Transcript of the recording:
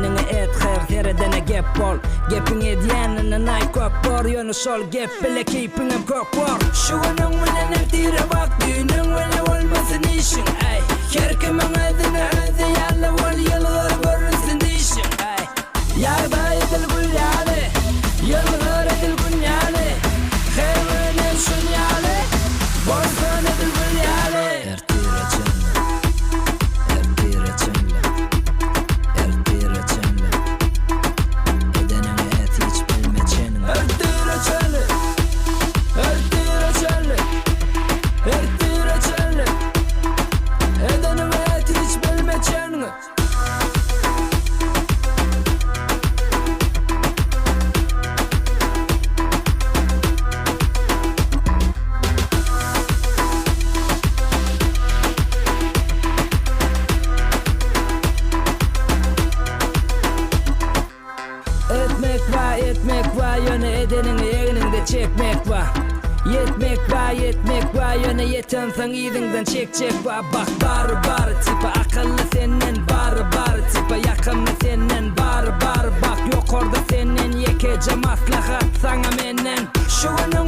Edeniňi et her seredene gep bol. Gepiň edýänine naý köp bor, ýöne şol gep bile keýpiňem kök bor. Şu günüň bilen ertire bak, düýnüň bile bolmasyn işiň, äý. Her kimiň özüne özi ýaly bol, ýylgyr görünsin dişiň, äý. Ýagdaý edil gül ýaly, ýylgyr edil gün ýaly, Her günem şun ýaly, bolsun edil gül ýaly. Ertire çenli, ertire çenli, ertire çenli, Edeniňi et hiç bilme çeniňi. Ertire çenli, ertire çenli, ertire çenli, Edeniňi et hiç bilme çeniňi. Etmek bar, etmek bar, ýöne edeniňi egniňde çekmek bar. Ýetmek bar, ýetmek bar, ýöne ýetensoň yzyňdan çekjek bar. Bak bary bary tipa akylly senden bary bary tipa ýakymly senden bary bary bak ýokarda senden ýekeje maslahat saňa menden. Şu günüň.